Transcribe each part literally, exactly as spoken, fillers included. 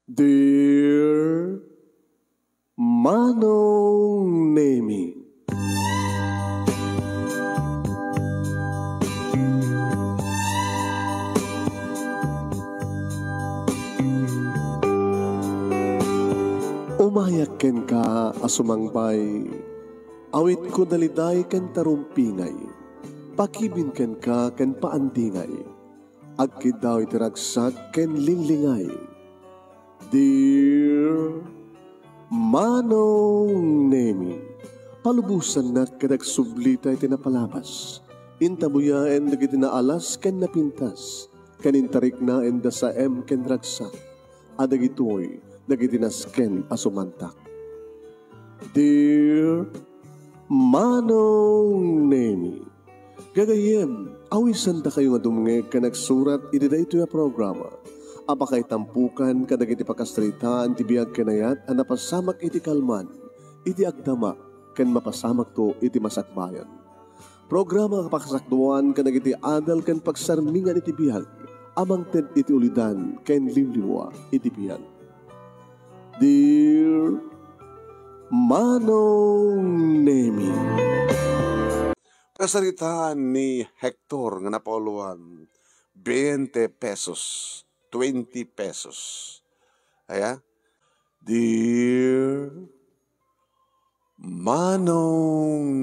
Dear Manong Nemi. Umayak kenka a sumangpay, awitko daliday ken tarumpingay, pakibin kenka ken paandingay, agkiddaw iti ragsak ken linglingay. Dear Manong Nemi, palubosannak ket agsublita iti napalabas. Intabuyaen dagiti naalas ken napintas, ken intariknaen da saem ken ragsak, a dagitoy dagiti nasken a sumantak. Dear Manong Nemi, gagayyem, awisandakayo nga dumngeg ken agsurat iti daytoy a programa a pakaitampukan kadagiti pakasaritaan ti biag ken ayat a napasamak iti kalman, iti agdama, ken mapasamakto iti masakbayan. Programa a pakasakduan kadagiti adal ken pagsarmingan iti biag a mangted iti ulidan ken liwliwa iti biag. Dear Manong Nemi. Kasaritaan ni Hector nga napauluan, veinte pesos, twenty pesos. Aya? Dear Manong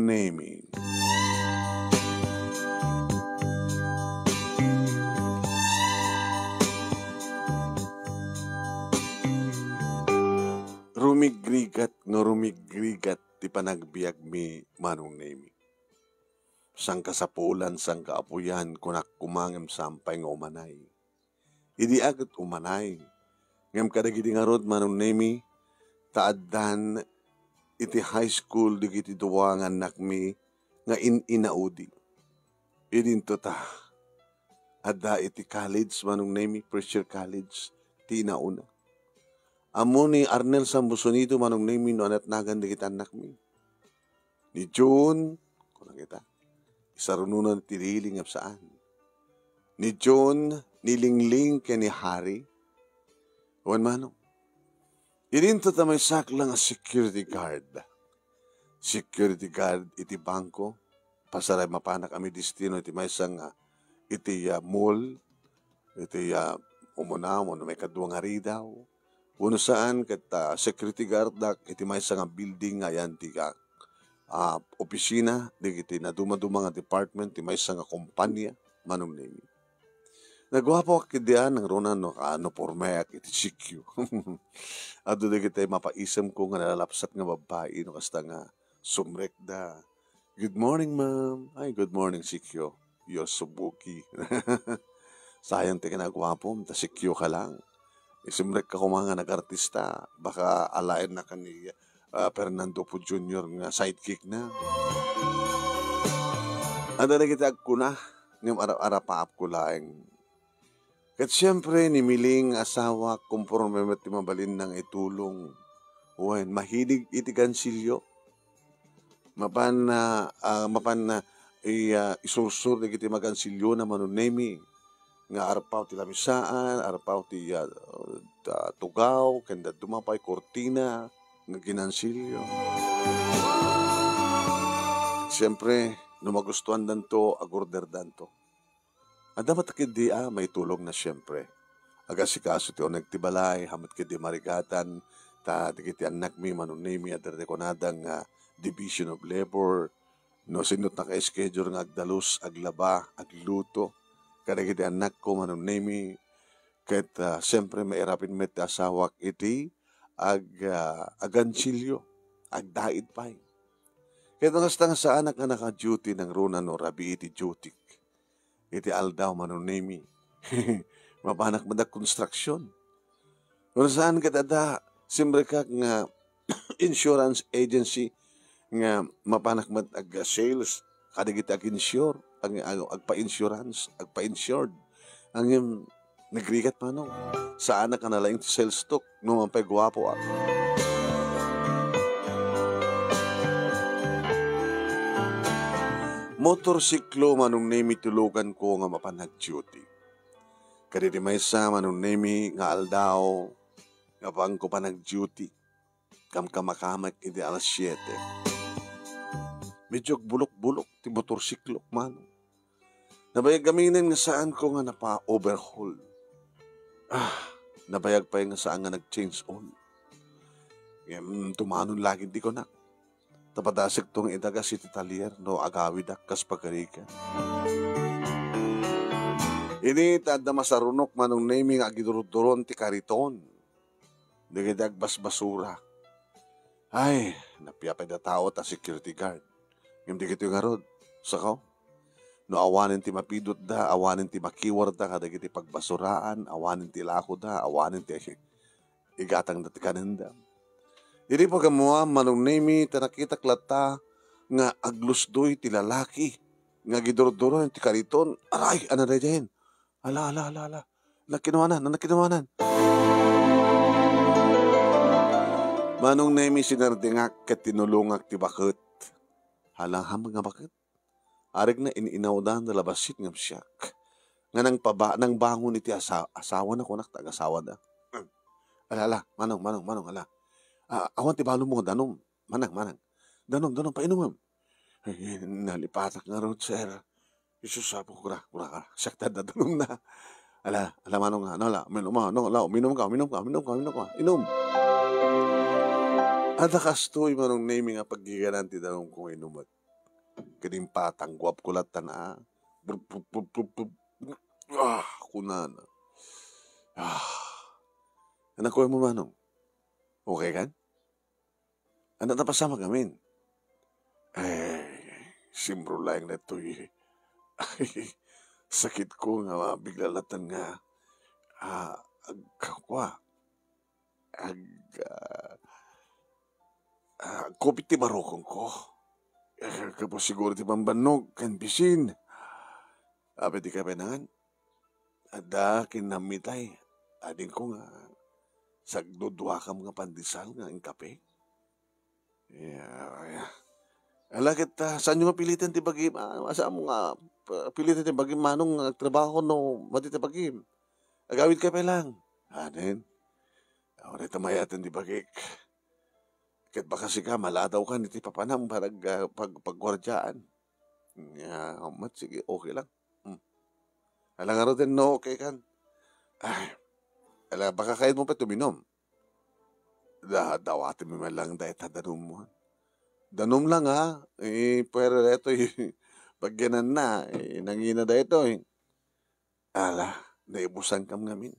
Nemi. Rumigrigat nga rumigrigat ti panagbiagmi, Manong Nemi. Sangkasapulan, sangkaapuyan, kunak koma ngem saan pay nga umanay. Idi a ket umanay, ngem kadagidi ngarud, Manong Nemi, ta addan iti high school dagiti dua nga annakmi nga in-inaudi. Idinto ta adda iti college, Manong Nemi, first year college, ti inauna. Ammo ni Arnel Sambusonido, Manong Nemi, no anatnagan dagiti annakmi. Ni June, kuna kita, isarunonan ti Lili ngem saan. Ni June, ni Lingling ken ni Harry. Wen mano. Idinto ta maysak la nga security guard. Security guard iti bangko. Pasaray mapanak a midistino iti maysa nga iti, ah, mall, iti, ah, umuna, umuna may kadua nga ridaw. Wenno saan ket, ah, security guard dak iti maysa nga building nga ayan ti, ah, ah, opisina dagiti nadumaduma nga department ti maysa nga kompania, Manong Nemi. Naguapoak idi a nangruna no, ah, no pormaek iti C Q. Adu dagiti mapaisemko nga nalalapsat nga babbai no kasta nga sumrekda. "Good morning, ma'am." "Ay, good morning, C Q. You're so booky." Sayang ti kinaguapom, ta C Q ka lang. Isimrek ka koma nga nagartista, baka alaenna ken ni, ah, Fernando Poe Junior nga sidekick na. Adda dagiti agkuna, ngem ara-, arapaapko laeng. Ket siempre, ni Miling nga asawa, konforme met ti mabalinna nga itulong. Wen, mahilig iti gansilyo. Mapan, ah, ah, mapan, ah, i-, ah, isursur dagiti magansilyona, Manong Nemi, nga arpaw ti lamisaan, arpaw ti, ah, ta-, tugaw, ken dadduma pay kurtina nga ginansilyo. Siempre, no magustuandanto, agorderdanto. Adda met ketdi a maitulongna, siempre. Agasikaso ti uneg ti balay, haan met ketdi marigatan, ta dagiti annakmi, Manong Nemi, adda dagiti kunada nga Division of Labor, no sino ti naka-schedule nga agdalus, aglaba, agluto. Kadagiti annakko, Manong Nemi, ket, ah, siempre, mairapin met ti asawak iti ag-, ah, agansilyo, agdaid pay. Ket no kasta nga saanak nga naka-duty nangruna no rabii ti duty. Iti aldaw, Manong Nemi. Mapanak met a construction. Wenno saan ket adda, simrekak nga insurance agency nga mapanak met ag-sales kadagiti ag-insure, ag-, ag-, agpa-insurance, agpa-insured. Ngem nagrigat, Manong. Saanak a nalaing ti sales talk, no man pay guapoak. Motorsiklo, Manong Nemi, ti luganko nga mapan nag-duty. Kadagiti maysa, Manong Nemi, nga aldaw, nga awanko pa nag-duty. Kamkamakamek iti alas siete. Medyo agbulok-bulok ti motorsiklok, Manong. Nabayag aminen nga saanko nga napa-overhaul. Ah, nabayag pay nga saan nga nag-change oil. Ngem tumanon lagi ti kunak. Ta padasekto nga idagas iti talyer no agawidak kas pagarigan. Idi ta adda masarunok, Manong Nemy, nga agiduruduron ti kariton dagiti agbasbasura. Ay, napiapay da tao ta security guard. Ngem dagitoy ngarud, saka, no awanen ti mapidutda, awanen ti makiwarda kadagiti pagbasuraan, awanen ti lakoda, awanen ti igatangda ti kanenda. Idi pagammoam, Manong Nemy, ta nakitak latta nga aglusdoy ti lalaki nga agiduruduron ti kariton. Aray, ania daydiayen? Ala, ala, ala, ala. Nakinuanan, nakinuanan. Manong Nemy, sinardingak ket tinulongak ti baket. Hala, ham nga baket? Arigna in-inawdan da labasit ngem siak. Nga nangpaba-, nangbangon iti asa-, asawana, kunak ta agasawada. Ala, ala, Manong, Manong, Manong, ala. Ah, awan ti balonmo nga danum. Manang, Manang. Danum, danum, painumem. Ay, nalipatak ngarud, sir. Jesus, apo, kura, kura, kura. Siak ta adda danumna. Ala, ala, Manong, ano, ala, uminum, ano, ala, uminum ka, uminum ka, uminum ka, uminum ka. Inum. Adda kastoy, Manong Nemy, nga paggiganan ti danumko nga inumek. Ket impatangguapko latta na. Brup, brup, brup, brup, brup. Ah, kunana. Ah. Ania kuan mo, Manong? Okay kan? Ania ti napasamak ngamin? Eh, simro laeng daytoy. Sakitko nga bigla latta nga, ah, agkakua. Ag-, ah, ah, agkupit ti barukongko. Eh, gapu siguro ti pambannog ken bisin. Apay ti kapenangan? Adda kinammitay. Adingko nga sagduduakam nga pandesal nga inkape. Ya, ya. Ala ket, ah, saanyo nga piliten ti bagim? Ah, saanmo nga, ah, piliten ti bagim, Manong, nga agtrabaho no madi ti bagim? Agawidka pay lang. Anen? Awan ita mayaten ti bagik. Ket baka sika, maladawkan iti papanam para ag-, ah, pag-, pagguardiaan. Ya, met, sige, okay lang. Hmm. Ala ngaruden no okay kan? Ay, ala, baka kayatmo pay ti uminum? Da-, dawatenmi man lang dayta danummo. Danum lang, ha? Eh, pero daytoy, pagyananna, eh, nangina daytoy. Ala, naibusankam ngamin.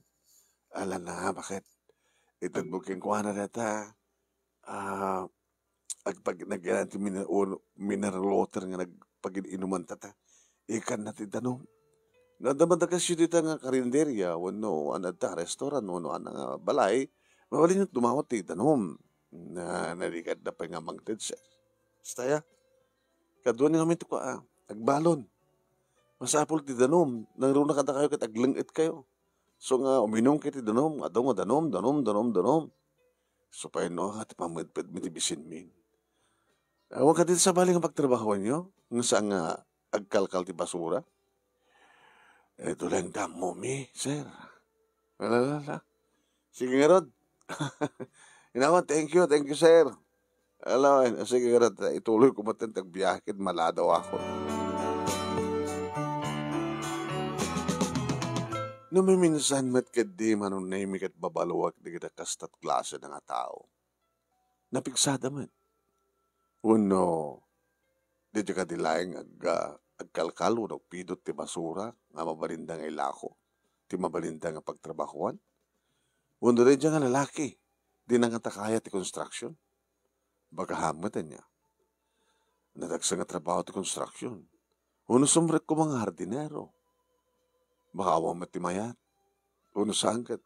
Ala na, baket? Itedmo kenkuana dayta, ah, agpag-, nagyan ti mine-, o mineral water nga nagpagin-inumanta ta. Ikanna ti danum. No adda madakesyo dita nga karinderya, wenno ania dita, restaurant, wenno ania nga balay, mabalinyo dumawat ti danum. Na, narigat da pay nga mangted, sir. Basta ya. Kaduan nga amin ti kua, ah, agbalon. Masapul ti danum, nangruna kadakayo ket agleng-etkayo. So nga, uminum kayo ti danum, adu nga danum, danum, danum, danum. So pay no, ah, ti pamedped mi ti bisinmi. Awan kadi ti sabali nga pagtrabahoanyo, nga saan nga agkalkal ti basura? Eh, ito lang dammo mi, sir. Ala, ala, ala. Sige ngarud. Inawa, thank you, thank you, sir. Ala, sige ngarud, ituloy ko met ti agbiahe ket maladaw ako. No maminsan met ketdi, Manong Nemy, ket babaluak dagita kastat klase nga tao. Napigsada met. Wenno, daytoy kadi laeng ag-, ah, agkalkal wenno agpidut ti basura nga mabalinda nga ilako ti mabalinda nga pagtrabahoan? Wenno daydiay nga lalaki, di na ngata kayat ti construction? Baka hammet ania? Nadagsa nga trabaho ti construction. Wenno sumrek koma nga hardinero. Baka awan met ti mayat. Wenno saan ket,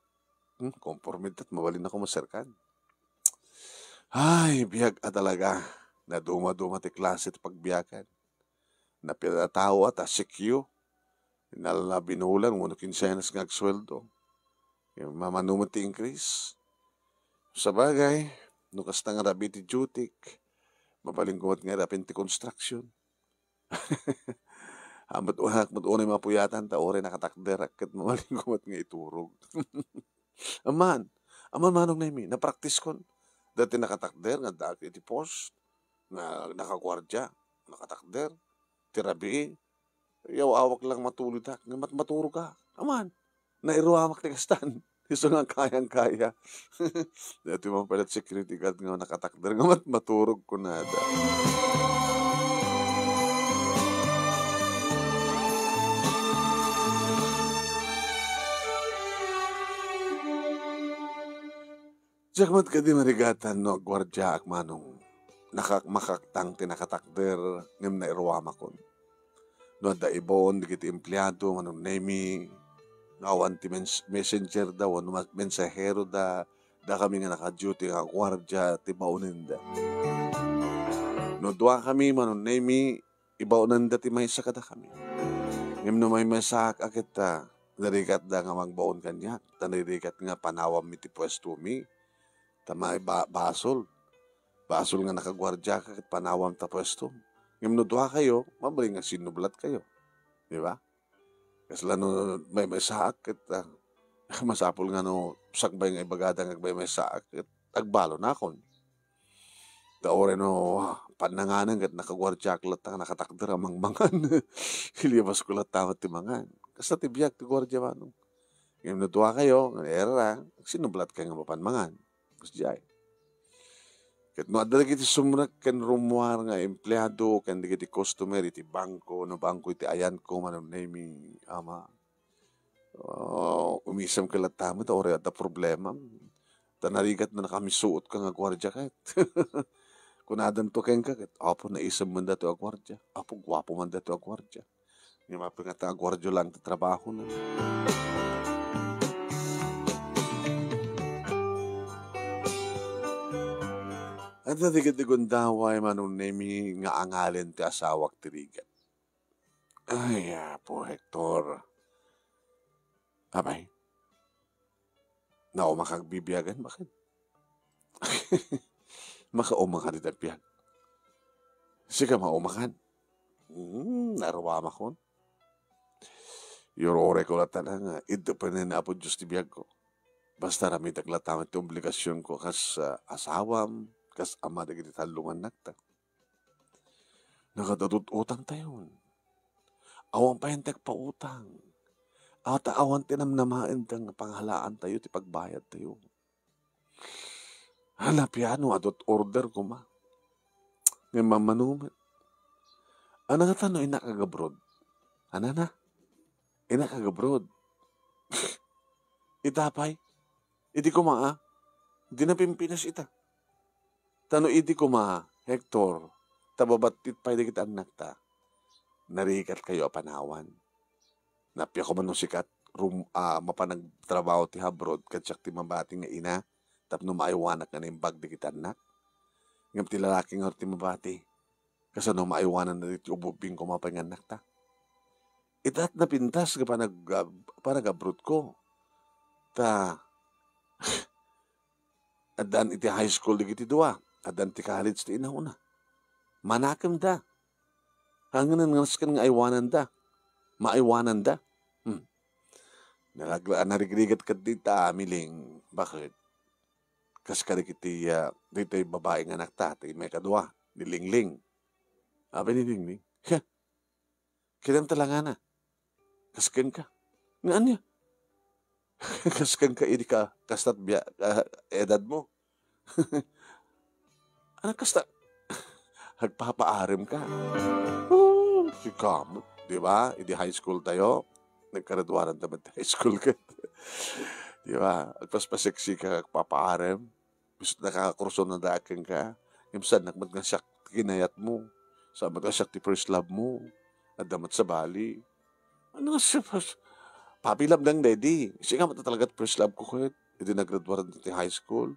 hmm, komporme ket mabalin a koma serkan. Ay, biag a talaga. Naduma-duma ti klase ti pagbiagan. Napiatao a ta sikyo. Inalna binulan wenno kinsenas nga agsueldo. Mamano met ti increase. Sabagay, no kasta nga rabii ti duty-k, mabalin ko met nga irapin ti construction. Amet unak met unay mapuyatan ta uray nakatakderak ket mabalin ko met nga iturog. Amman, Aman, Manong Nemi, napraktiskon. Dati nakatakder nga addaak iti post, nga nakaguardia, nakatakder. Ti rabii, yaw-awak lang matulodak, nga mat-, maturogak. Aman, nairuamak ti kastan. Isu nga kayang-kaya. Dati man pala security guard nga nakatakder nga mat-, maturog kunada. Diak met kadi marigatan no agguardiaak, Manong. Nakakmakaktang ti nakatakder ngem nairuamakon. No adda ibaon dagiti empleado, Manong Nemi, nga awan ti mens-, messenger da wenno ma-, mensahero da, dakami nga naka-duty nga guardia ti baonenda. No duakami, Manong Nemi, ibaonenda ti maysa kadakami. Ngem no maymaysaak a ket, ah, narigatda nga mangbaon kaniak, ta narigat nga panawammi ti puestomi, ta may ba-, basol. Basol nga nakaguardiaka ket panawam ta puestom. Ngem no duakayo, mabalin nga sinnublatkayo. Di ba? Kasla no maymaysaak ket, ah, masapul nga no sakbay nga ibagada nga agmaymaysaak ket agbalonakon. Ta uray no, ah, pannanganen ket nakaguardiaak latta nga nakatakder a mangmangan. Ilibasko latta met ti mangan. Kasta ti biag ti guardia, Manong. Ngem no duakayo nga nairara, sinnublatkayo nga mapan mangan. Kasdiay. Ket no adda dagiti sumrek ken rummuar nga empleado ken dagiti customer iti bangko, no bangko iti ayanko, Manong Nemi, ama, ah, umisemka latta met, uray adda problema. Ta narigat no nakamisuotka nga guardia ket. Kunadanto kenka ket, "Apo, naisem man datoy a guardia. Apo, guapo man datoy a guardia." Ngem apay nga ta aguardia laeng ti trabahona. Adda dagiti gundaway, Manong Nemi, nga angalen ti asawak ti rigat. Ay, Apo Hector. Apay, naumakak bibiagan, baket? Makaumaka dita biag. Sika maumakan. Hmm, naruamakon. Iyururayko latta nga, idependen ni Apo Dios ti biagko. Basta aramidek latta met ti obligasionko kas, ah, asawam, kas ama dagiti tallo nga annakta. Nakadadut-utangtayon. Awan pay ti agpautang. Ata awan ti namnamaenda nga pangalaantayo ti pagbayadtayo. Hala, piano, adut order koma. Ngem mammano met. Ana ngata no innak agabroad? Anana? Innak agabroad. Ita pay? Idi koma, a? Idi napimpinas ita. Ta no idi koma, Hector, ta babattit pay dagiti annakta, narigatkayo a panawan. Nappiak koma no sika rum-, a, mapan agtrabaho ti abroad, ket siak ti mabati nga ina, tapno maaywanak nga naimbag dagiti annak. Ngem ti lalaki nga ti mabati, kasano maaywananna dagiti ubbing koma pay nga annakta? Ita ti napintas nga panag-, panag-abroadko. Ta, addan iti high school dagiti dua, addan ti college ti inawna. Manakemda. Hangen nga nasken nga aywananda. Maaywananda. Hmm. Nagla-, narigrigat ket dita, Miling. Baket? Kas kadagiti, ah, ditoy babai nga anakta, ti maikadua, ni Lingling. Apay ni Lingling? He, Kidem talangana. Kas kenka. Nga ania? Kas kenka idi ka, kastat bia-, ah, edad mo. Ano kasta? Agpapaarem ka. Oh, si Kamot, di ba? Idi high school tayo, nagkaraduanan tayo high school ka. Di ba? Agpaspaseksi ka, agpapaarem. Isu ti nakakurso na daaken ka. Ngem saan met nga siak ti kinayat mo. Saan met nga siak ti first love mo. Adda met sabali. Ano nga siya, pas-, papi love lang, daddy. Siya nga met talaga first love ko, ket. Idi naggraduar ti high school.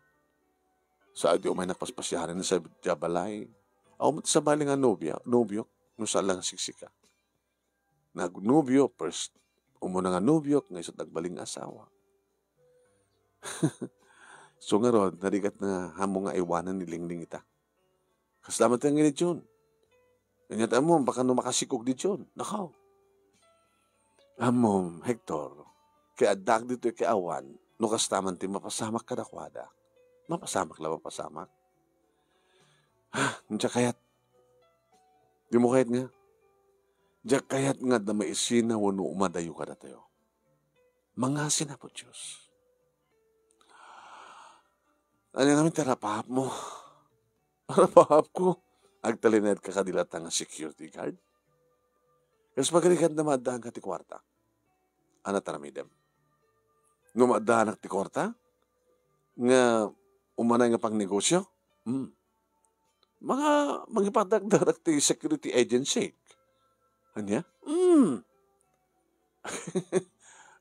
Sa idi umay nagpaspasiaren sa diay balay. Awan met sabali nga nobia, nobio, no saan lang siksika. Nagnobio, first, umuna nga nobio, nga isu ti nagbalin nga asawa. So ngarud, narigat nga ammom nga aywanan ni Lingling ita. Kasla met nga ni Jun. Kaniat ammom, baka no makasikog ni Jun. Nakaw. Ammom, Hector, kay addak ditoy kay awan, No kasta man ti mapasamak kadakuada, mapasamak la mapasamak. Ah, diak kayat. Dimo kayat nga. Diak kayat nga adda maisina wenno umadayo kadatayo. Mangngasi ni Apo Dios. Ania ngamin ti arapahapmo? Arapahapko, agtalinaedka kadi latta nga security guard. Kas pagarigan na maaddaanka ti kuarta. Ania ti aramidem? No maaddaanak ti kuarta, nga umanay nga pangnegosyo, hmm, mga, mangipatakderak ti security agency. Ania? Hmm.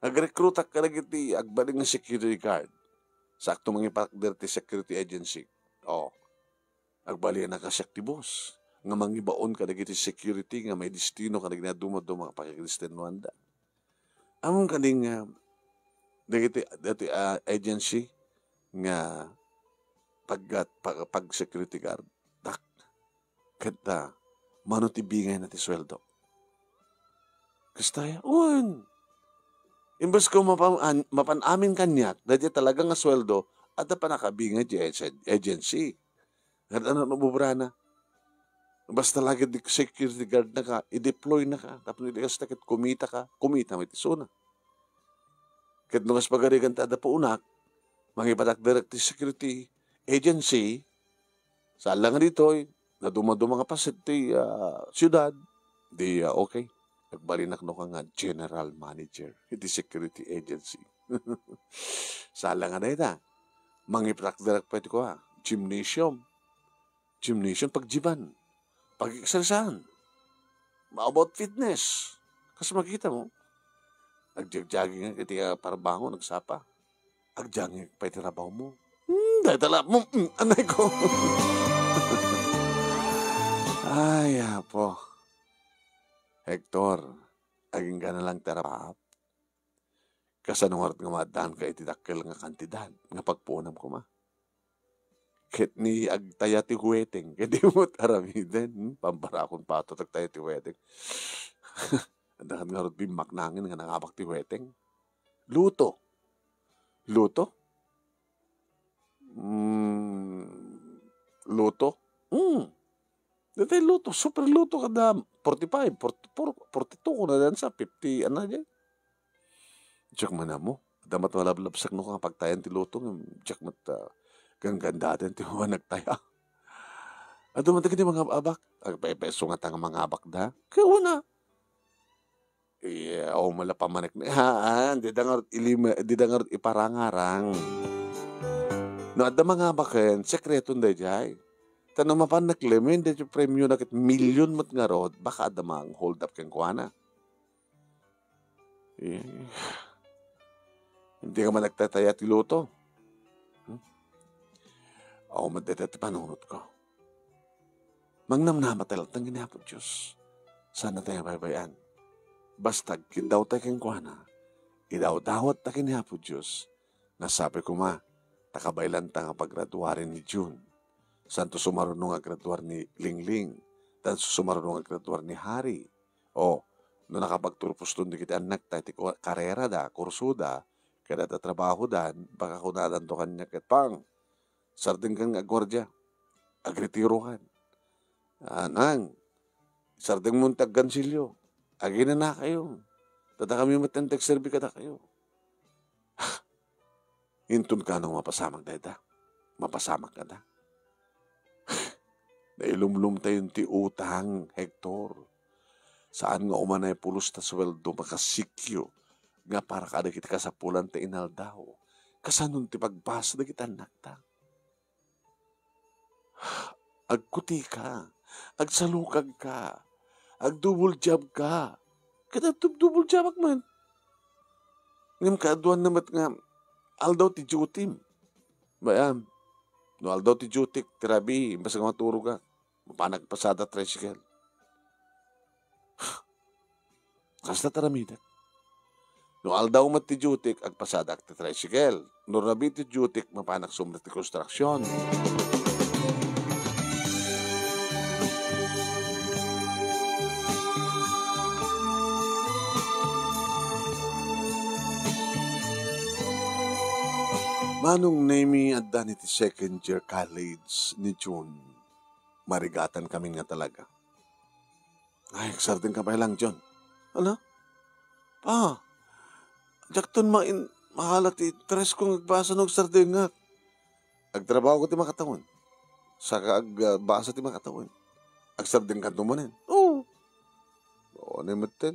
Agrekrutak kadagiti agbalin nga security guard. Sakto mangipatakder ti security agency. Oh. Agbalinak a siak ti boss nga mangibaon kadagiti security nga maidestino kadagiti nadumaduma nga pakikristianoanda. Ammom kadi nga dagiti, dagiti, ah, agency nga paggat-, pag-, pag-security guard, dak, ket, ah, mano ti bingayna ti sueldo? Kasta ya, wen. Imbes ko mapan-, an-, mapan amin kaniak, daydiay talaga nga sueldo, adda pannakabingay ti agen-, agency. Ket ania no obrana? Basta lagi di security guard na ka, i-deploy na ka, tapno idi kasta ket kumita ka, kumita met isuna. Ket no kas pagarigan ta adda puonak, mangipatakder ti security agency, saan la nga ditoy, nadumaduma nga paset ti, ah, siudad, di, ah, okay. Agbalinak no ka nga general manager iti security agency. Saan la nga dayta, mangipatakder pay ti kua, gymnasium. Gymnasium, pag-gyman, pag-exercisean. About fitness. Kas makita mo, nagjogging-jogging iti, ah, parbangon, nagsapa. Agjogging pay ti trabaho mo. Hmm, dayta la mo, hmm, anay ko. Ay, apo. Hector, agingga na lang ti arapahap. Kasano ngarud nga maaddaanka iti dakkel nga kantidad nga pagpuonam koma? Ket ni agtaya ti huweteng, ket di met aramiden, hmm? Pambarakon pato ti agtaya ti huweteng. Adda ngarud bimmaknangen nga nangabak ti huweteng. Luto. Luto? Hmm, luto? Hmm. Dati luto, super luto kada forty-five, forty-four, forty-two, kuna dan sa fifty, ano, diay? Diak man ammo. Adda met malablabsak no ka pagtayan ti luto, ngem diak met, ah, ganggandaden ti managtaya. Adda met dagiti mangab-abak. Agpepeso ngata nga mangabak da. Kaya una. Iya, o, mala pamanek-, ha, ah, di da ngarud ilima-, di da ngarud iparangarang. No adda mangabaken, sekreton daydiay. Ta no mapan naklemen, daydiay premio na ket milyon met ngarud, baka adda mang hold up kenkuana. Eh, hindi ka man nagtataya ti luto. Hmm? Awan met dayta ti panunotko. Mangnamnama tayo latta ken ni Apo Dios. Saan tayo baybay-an. Basta agkiddawtayo kenkuana, idawdawattayo ken ni Apo Dios, nga sapay koma, ta kabaelanta nga paggraduaren ni June. Santo sumaruno nga aggraduar ni Lingling, tan sumaruno nga aggraduar ni Hari. O, no nakapagturposton dagiti annakta iti ku-, karerada, kursoda, ket adda trabahodan, baka kunadanto kaniak ket, "Pang, sardengkan nga agguardia, agretirokan. Ah, nang, sardengmon ti aggansilio, aginanakayo. Ta dakami met ti agserbi kadakayo." Inton kano mapasamak dayta? Mapasamak kada? Nailumlomtayon ti utang, Hector. Saan nga umanay pulos ta sueldo makasikyo nga para kadagiti kasapulan ta inaldaw. Kasanon ti pagbasa dagiti annakta? Agkutika, agsalukagka, agdubol jobka. Ket agdubol jobak met. Ngem kaaduanna met nga aldaw ti duty. Bay-am, no aldaw ti duty, ti rabii, imbes nga maturogak, mapanak pasada tricycle. Kasta ti aramidek. No aldaw met ti duty, agpasadak ti tricycle. No rabii ti duty, mapanak sumrek ti konstruksion. Manong Nemi, adda ni ti second year college ni June. Marigatan kami nga talaga. Ay, agsardengka pay lang, June. Ala? Pa, diakton main-, maala ti interes ko nga agbasa no agsardengak. Agtrabaho ko ti makatawen. Saka agbasa ti makatawen. Agsardengkanto manen. Oo. Oo, ni metten.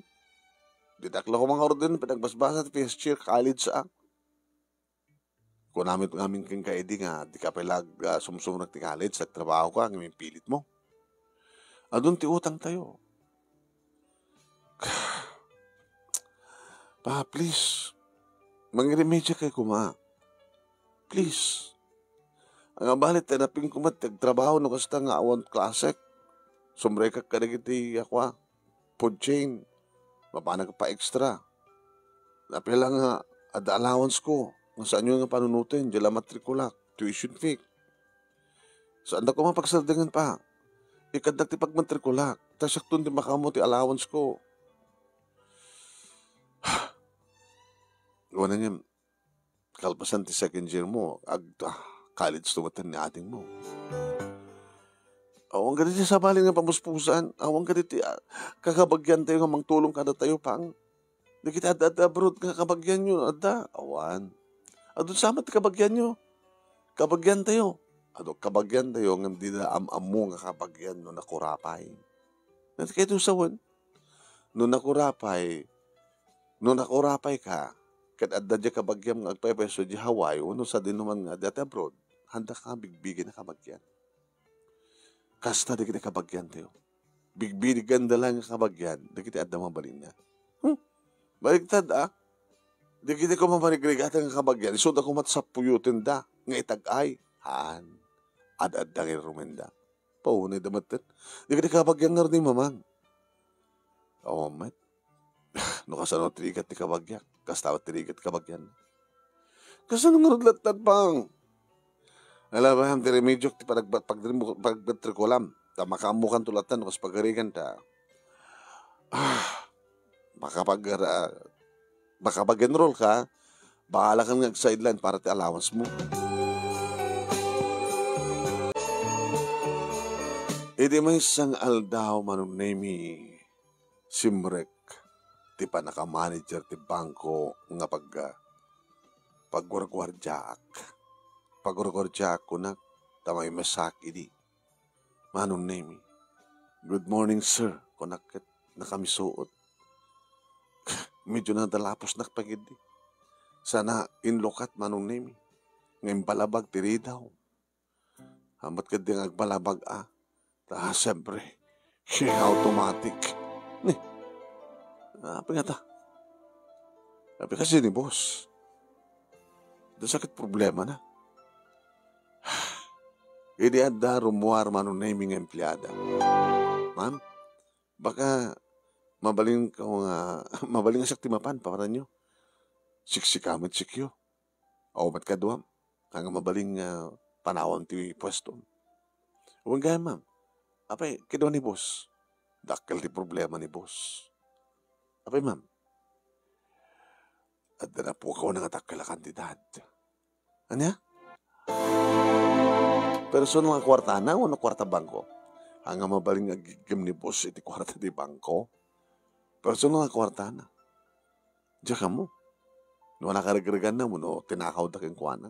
Ditak la ko mangordin, pinagbasbasa ti first year college, ah. Kunami ngamin kenka idi nga, dika pay la ag-, ah, sumsumrek ti college, agtrabaho ka, ngem impilit mo. Adun ti utang tayo. Pa, please. Mangiremedia kay kuma. Please. Ania balit ta napingko met ti agtrabaho no kasta nga awan klasek. Sumrekak kadagiti, a, kua, food chain. Mapanak pa extra. Apay la nga adda allowance ko. Nga saanyo nga panunoten, diay la matrikulak, tuition fee. Saanda koma pagsardengen pa. Ikaddak ti pagmatrikulak. Ta siakton ti makaammo ti allowance ko. Wana ngem, kalpasan ti second year mo, ag-, ah, college to met ni adingmo. Awan kadi ti sabali nga pamuspusan, awan kadi ti, ah, kakabagiantayo nga mangtulong kadatayo, pang. Dagiti adda, adda abroad nga kabagianyo, adda, awan. Adun sa met ti kabagianyo. Kabagiantayo. Adu kabagiantayo, ngem dida am-ammo nga kabagian no nakurapay. Nati kayo sawen? No nakurapay, no nakurapay ka, ket adda diay kabagiam nga agpaypayso diay Hawaii, wenno sadinoman nga adda ti abroad, handa ka nga bigbigin a kabagian. Kasta dagiti kabagiantayo. Bigbiganda laeng nga kabagian dagiti adda mabalinna. Hmm? Baliktad, a. Dagiti koma marigrigatan nga kabagian, isuda koma ti sappuyotenda nga itag-ay. Haan. Ad-adda nga irumenda. Paunayda metten. Dagiti kabagian ngarud ni Mamang. Awan met. No kasano ti rigat ti kabagiak, kasta met ti rigat ti kabagian. Kasano ngarud latta, pang? Ala, bayam ti remediok ti panagba-, pagdrim-, pagmatrikulam. Ta makaammokanto latta no kas pagarigan ta. Ah, makapag-, ah, makapag-enroll ka, bahala ka nga ag-sideline para ti allowance mo. Idi maysa nga aldaw, Manong Nemi, simrek ti panakamanager ti bangko nga pag-, pagguarguardiaak. Pagguarguardiaak, kunak, ta maimasak idi. Manong Nemi, "Good morning, sir," kunak ket nakamisuot. Medyo nadalaposnak pay ketdi. Sana inlukat, Manong Nemi, nga imbalabag ti ridaw. Ambat ketdi nga agbalabag a. Ta, siyempre, siya automatic. Ni, apay ngata? Apay kasi ni boss? Da sakit problema na. Idi adda rummuar, Manong Nemi, nga empleada. Ma'am, baka mabalin ka nga, mabalin nga siak ti mapan, paranyo. Siksika met sikyo. Aw, met kaduam. Nga mabalin nga panawam ti puesto. Wen gayam, ma'am. Apay, kaduam ni boss. Dakkel ti problema ni boss. Apay, ma'am. Adda napukaw nga dakkel a kantidad. Ania? Personal nga kuartana wenno kuarta bangko? Nga mabalin nga aggigem ni boss iti kuarta ti bangko. Personal nga kuartana. Diak ammo no nakarigriganna wenno tinakawda kenkuana.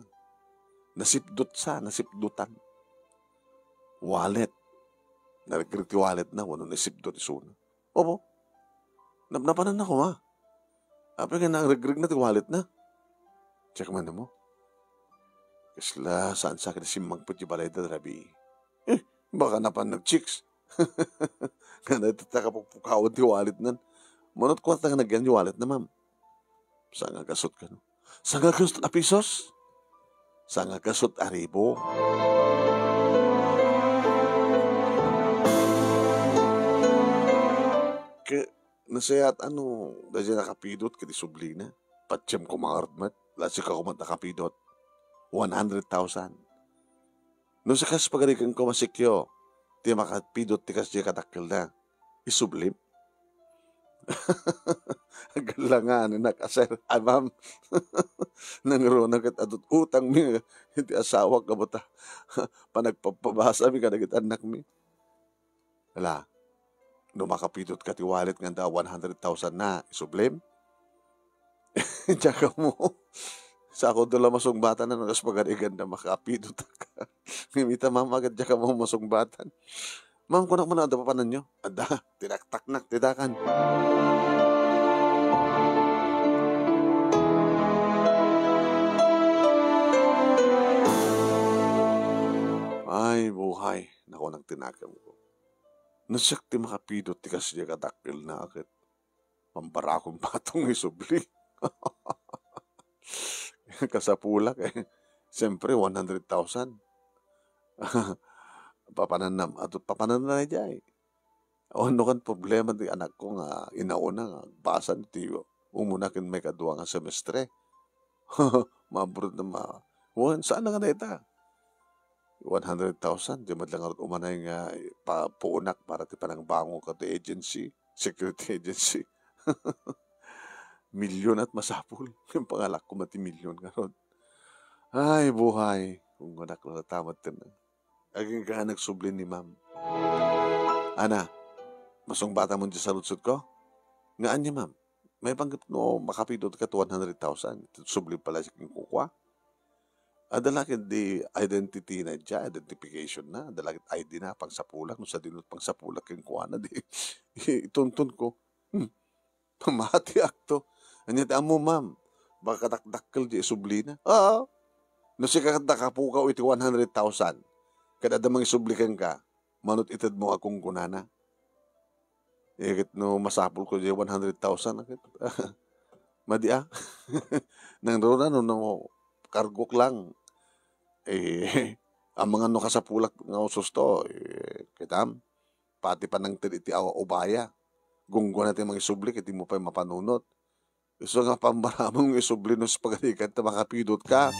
Nasipdot sa, nasipdotan. Wallet. Narigreg ti walletna wenno nasipdot isuna. Opo. Napnapananna koma. Apay nga narigreg na ti walletna? Check man mo. Kasla saan sa akin simmangpet ti balayda rabii. Eh, baka napan nag-chicks. Nga na iti ta kapukpukawan ti walletnan. Manot kuarta nga nagyan ti walletna, ma'am? Sanga gasut kano? Sanga gasut a pisos? Sanga gasut a ribo? Ke, nasayaat ano, daydiay nakapidot ket isublina. Patiem koma ngarud met, la sika koma nakapidot. One hundred thousand. No sikas pagarigan ko, masikyo, ti makapidot ti kasdiay kadakkelda. Isublim. Agallanganak a, sir. Ay, ma'am. Nangruna ket adut utangmi iti asawak, gapu ta panagpabpabasami kadagiti annakmi. Ala, no makapidotka ti wallet nga adda one hundred thousand na, isublim? Diak ammo. Saanko la masungbatan no kas pagarigan da makapidot ka. Ngem ita, ma'am, agad diak ammo masungbatan. Ma'am, kunak man, adda papananyo? Adda, tinaktaknak ti dakan. Ay, buhay, nakunak ti nakemko. No siak ti makapidot ti kasdiay a dakkelna, ket pambarakon patong isubli. Kasapulak, eh. Siyempre, one hundred thousand. Papananam, ato, papananam na diay. Ano kan problema ti anakko nga inauna nga agbasa ti umuna ken maikadua nga semestre? Maburut na ma-, wen, saan na nga dayta? One hundred thousand, di met la ngarud umanay nga pa-, puunak para ti panangbangon kadto agency, security agency. Milyon at masapul. Yung pangalak ko mati milyon ngarud. Ay, buhay. Kung anak ko natamat ka na. Aging ka nga nagsubli ni ma'am. Ana, masungbatan mo di saludsod ko? Nga anya, ma'am? May panggap no makapidot ka to one hundred thousand. Subli pala si kukwa. Adda la ket di identity na diay, identification na, adda la ket I D na, pangsapulak, no sadino pangsapulak kenkuana, di, itunton ko. Hmm, pamatiak to. Anya ti ammo, ma'am? Baka dakdakkel di isublina. Oo. No sika ket nakapukaw iti one hundred thousand, ket adda mangisubli kenka, manut ited mo a kunkunana. Eh, ket no masapul ko diay one hundred thousand, ket madi a. Nangruna no, no, kargok lang. Eh, amangan no kasapulak nga usos to, eh, kitam, pati panangted iti awa ubaya. Gunggona ti mangisubli, ket di mo pay mapanunot. Isu nga pambaramong isubli no spaghetti ta makapidot ka.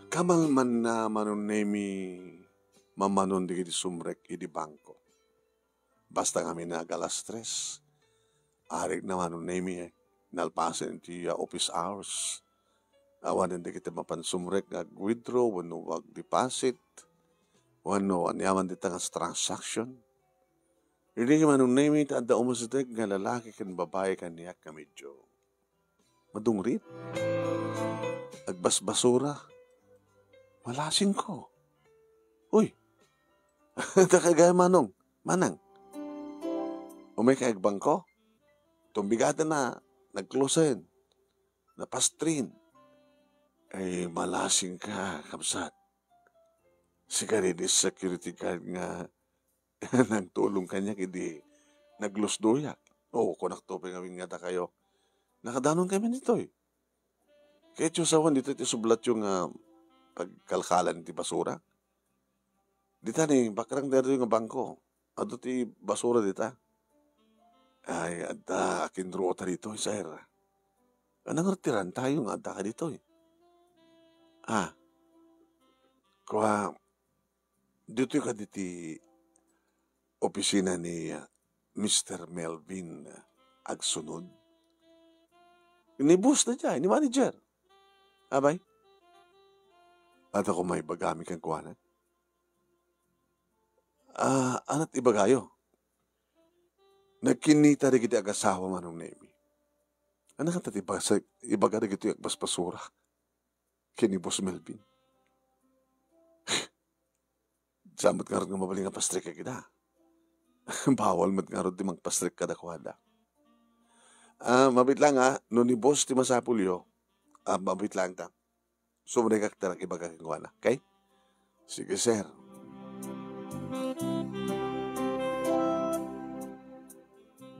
Kamalmanna Manong Nemi mamanon dagiti sumrek idi bangko. Basta ngamin nga ag-alas tres, arigna Manong Nemi, nalpasen iti, ah, office hours. Awanen dagiti mapan sumrek nga ag-withdraw wenno ag-deposit, wenno aniaman dita nga transaction. Idi Manong Nemi, ta adda umasideg nga lalaki ken babai kaniak nga medyo madungrit. Agbasbasura. Malasingko. Uy! Dakay gayam, Manong. Manang. Umay ka agbangko? Tumbigaten na, nagklosen, napastrin. Ay, malasingka, kabsat. Sika daydi security guard nga nagtulong kaniak idi naglusdoyak. O, kunak to pay ngamin nga dakayo. Nakadanon kami ditoy. Ket diyo sawen ditoy ti sublatyo nga pagkalkalan ti basura. Dita ni bakrang daytoy nga bangko. Adu ti basura dita. Ay, adda akinruota ditoy, sir. Anang ti rantayo nga adda ka ditoy? Ah. Kua, ditoy kaditi opisina ni, ah, Mister Melvin, ah, agsunod? Ni boss na diay, ni manager. Abay. Adda ko maibagami kenkuana. Ah, anat ibagayo? Nagkinnita dagiti agasawa, Manong Nemi. Anakanta ti basa-, ibaga dagitoy agbasbasura ken ni Boss Melvin? Saan met ngarud nga mabalin nga pastrek ida? Bawal met ngarud ti mangpastrek kadakuada. Ah, mabit lang, ah, no ni boss ti masapulyo, ah, mabit lang ta. Sumrekak ta lang ibaga kenkuana, okay? Sige, sir.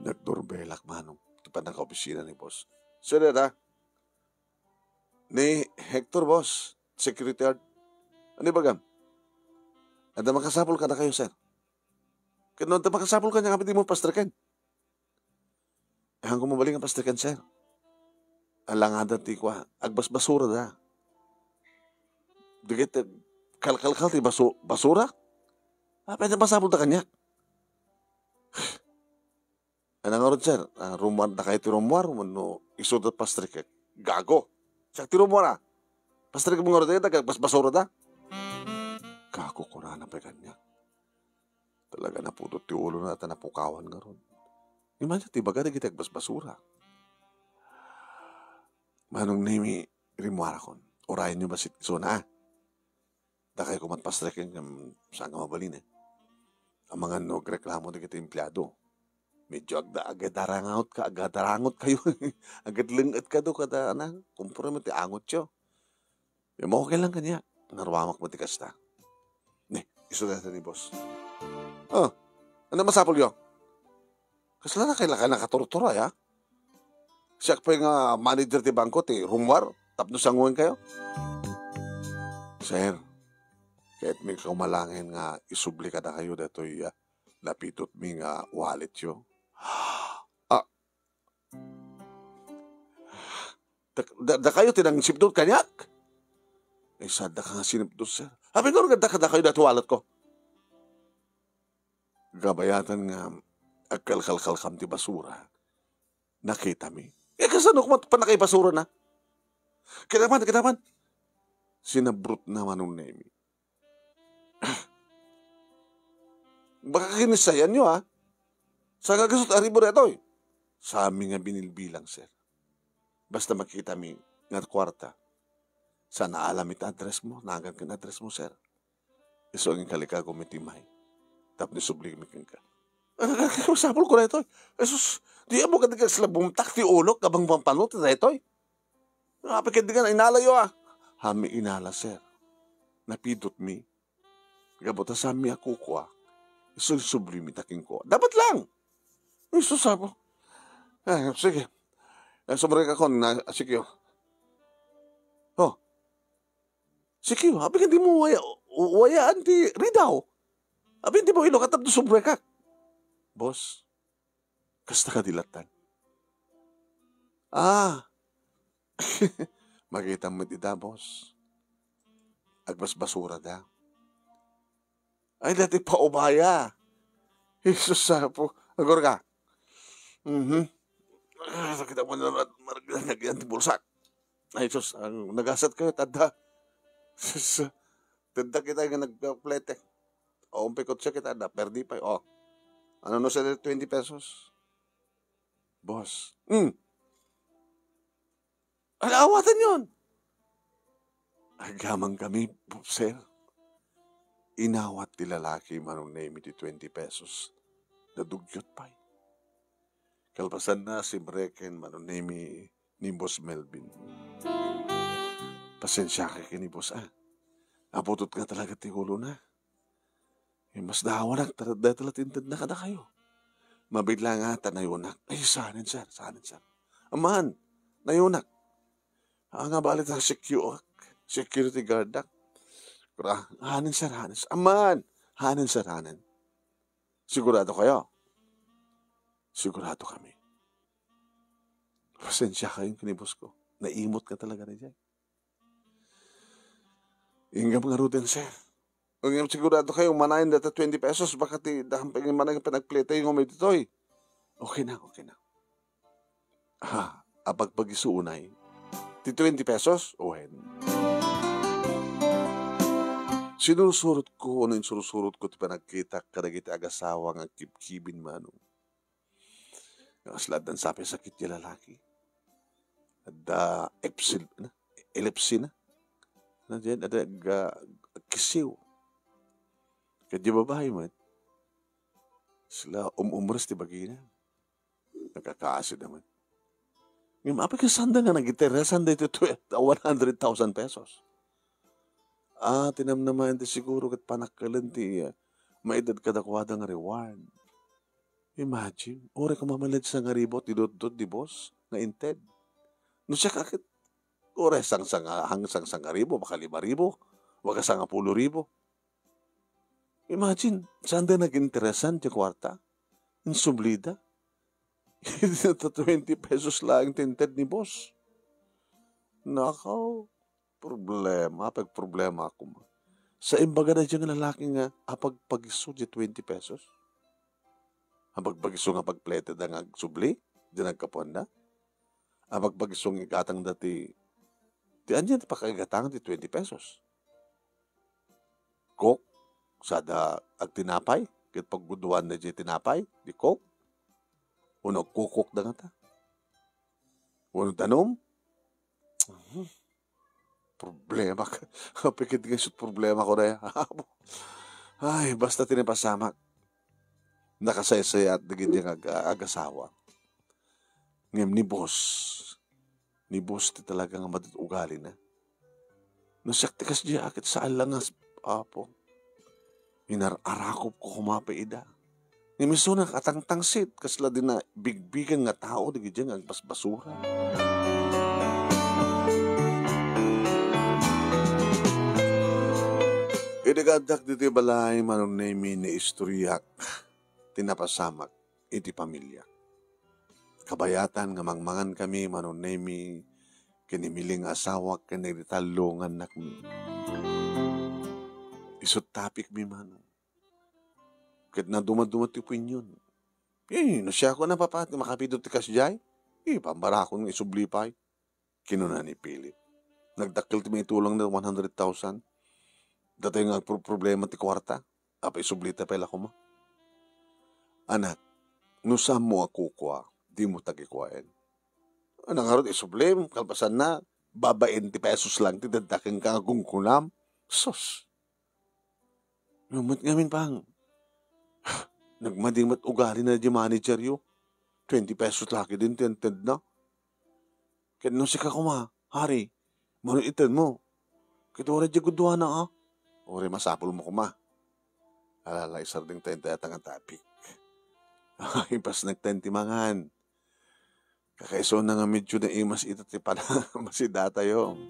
Nagdurbelak, Manong, ti panangkaopisina ni boss. Sir, ah, ni Hector, boss, security guard. Ano ibagam? Adda makasapul kadakayo, sir. Ket no adda makasapul kaniak, apay dimo pastreken? Haanko mabalin nga pastreken, sir. Alangada ti kua, agbasbasura da. Dagiti kalkalkal ti basu-, basura? Apay, masapulda kaniak. Ano ngarud, sir? Ah, rummuar, dakayo ti rummuar wenno isuda pastrikek? Gago. Siak ti rummuar, a. Pastrikek mo ngarud, dagiti agbasbasurada. Gago, kunana pay kaniak. Talaga, napudot ti ulona ta napukawan ngarud. Imanna ti ibaga dagiti agbasbasura. Manong Nemi, rimmuarakon. Urayenyo bassit isuna, a. Dakayo koma ti pastrikek ngem saan nga mabalin, e. Amangan no agreklamo dagiti empleado. Medyo agda-, agadarangotka, agadarangotkayo. Agadlengetka do kada, ana, komporme ti angotyo. Ngem okay lang kaniak. Naruamak met ti kasta. Ne, isu dayta ni boss. Oh, ano masapulyo? Kasla na kay la kayo nakaturturay, a? Siak pay nga manager ti bangko ti rummuar tapno sangoenkayo? Sir, ket mi kaumalangen nga isubli kadakayo daytoy, a, napidotmi nga walletyo. Ah, da-, da-, dakayo ti nangsipdut kaniak? Ay, sadda ka nga sinipdut, sir. Apay no, adda kadakayo daytoy walletko? Gabayatan nga agkalkalkalkam ti basura, nakitami. E, kasano koma ti pannakaibasurana? Kitaman, kitaman. Sinabrutna Manong Nemi. Baka kinissayanyo, a. Saan nga gasut a ribo daytoy? Saanmi nga binilbilang, sir. Basta makitami nga kuarta. Saan naalam iti address mo, nagan ken address mo, sir. Isu nga inkalikagom iti may tapno isublimi kenka. Masapulko daytoy. Jesus, di mo kadi kasla bumtak ti ulok nga bangbampano ti daytoy? Apay ket di nga inalayo, a? Amin inala, sir. Napidotmi. Gapu ta saanmi a kukua, isu ti sublimi ta kenkuana. Dapat lang! Jesus, apo. Ay, sige. Ay, sumrekakon, na, sikyo. Oh. Sikyo, apay ket di mo waya-, wayaan ti ridaw? Apay ket di mo ilukat tapno sumrekak? Boss, kasta kadi latta? Ah. Makitam met ida, boss. Agbasbasurada. Ay, dati paubaya. Jesus, apo. Agurka. Mhm. Ah, sakit ako na, mar-, nagyan ti bulsak. Ay, sus, ang nagasat kayo, tanda. Sus, tanda kita nga nagplete. O, umpikot siya kita, na, perdi pa, o. Ano no, sir, twenty pesos? Boss. Hmm. Ano, awatan yon? Agamang kami, sir. Inawat ti lalaki, Manong Nemi, ti twenty pesos. Nadugyot pay. Kalpasanna, simreken Manong Nemi ni Boss Melvin. Pasensiaka ken ni Boss, a. Aputot nga talaga ti ulona. Eh, masdawanak, ta dayta la ti intedna kadakayo. Mabiit la nga ta nayonak. Ay, saanen, sir, saanen, sir. Aman, nayonak. Ania nga bali ta secure, security guardak. Kura, hanen, sir, hanen, sir. Aman, hanen, sir, hanen. Sigurado kayo? Sigurado kami. Pasensiaka ken ni boss ko. Naimot nga talaga daydiay. Inggam ngaruden, sir. Ngem sigurado kayo, manayon dayta twenty pesos, baka ti daan pay nga manayon panagplete yung umay ditoy. Okay na, okay na. Ha, apagpag-isu unay. Ti twenty pesos? Wen. Sinursurot ko, no insursurot ko ti panagkitak kadagiti agasawa nga kibkibin, Manong. Nga kasla addan sapay sakit ti lalaki. Adda epsil-, na, elepsi na. Na diyan, adda ag-, agkisiw. Ket di babae met, sila um-, umres ti bagina. Nagkakaasida met. Ngem apay ket sanda nga nagiteresan daytoy twe-, one hundred thousand pesos? Ah, tinamnamaen ti siguro ket panakkelen ti, ah, maited kadakuada nga reward. Imagine, uray ko mamaliad sangaribu ti dutdot di boss nga inted. No siak a ket, uray sangsanga-, hang-, sangsangaribu, baka lima ribu, baka sangapulo ribu. Imagine, saan da naginteresan ti kuarta? Insublida? Iti twenty pesos laeng ti inted ni boss. Nakaw. Problema, apay problema koma. Sa imbaga na dyan nga lalaki nga apagpagiso di twenty pesos? Apagpagiso nga pagplete da nga agsubli, di nagkapuan da? Apagpagiso nga igatang da ti, ti anya ti pakaigatang ti twenty pesos? Coke, sada agtinapay, ket pagguduan na di tinapay, di Coke? Uno agkukok da ngata? Uno danum? Mhm. Problema ka. Apay ket nga isut problema ko na ya. Ay, basta ti napasamak. Nakasaysayaat dagiti nga ag-, agasawa. Ngem ni boss, ni boss ti talaga nga madut ugalina. No siak ti kasdiay, ket saan lang nga s-, Apo. Inar-arakop ko koma pay ida. Ngem isu nakatangtangsit, kasla di na bigbigen nga tao dagiti nga agbasbasura. Idi kaaddak ditoy balay, Manong Nemi, naistoriak ti napasamak iti pamiliak. Kabayatan nga mangmangan kami, Manong Nemi, ken ni Miling asawak ken ni Tallo nga annakmi. Isut tapikmi, Manong. Ket nadumaduma ti opinyon. Eh, no siak a napapa ti makapidot ti kasdiay, eh, pambarakon nga isubli pay. Kinuna ni Philip. Nagdakkel ti maitulongna one hundred thousand. Datayo nga agproproblema ti kuarta. Apay, isublita pay la koma. Anak, no saanmo a kukua, dimo tagikuaen. Anak, ngarud isublim, kalpasanna, babain ti pesos lang ti dadda kenka nga gunggunam. Sus! Ngem met ngamin pang, nagmadi met ugalina di manageryo. Twenty pesos la ketdin ti intedna. Ket no sika koma, Hari, mano itedmo? Ket uray diay guduana, a? Uray masapulmo koma. Ala, la, isardengtayo dayta nga topic. Ay, ipasnektayo ti mangan. Kakaisuna nga medyo naimas ita ti panangamasida tayo.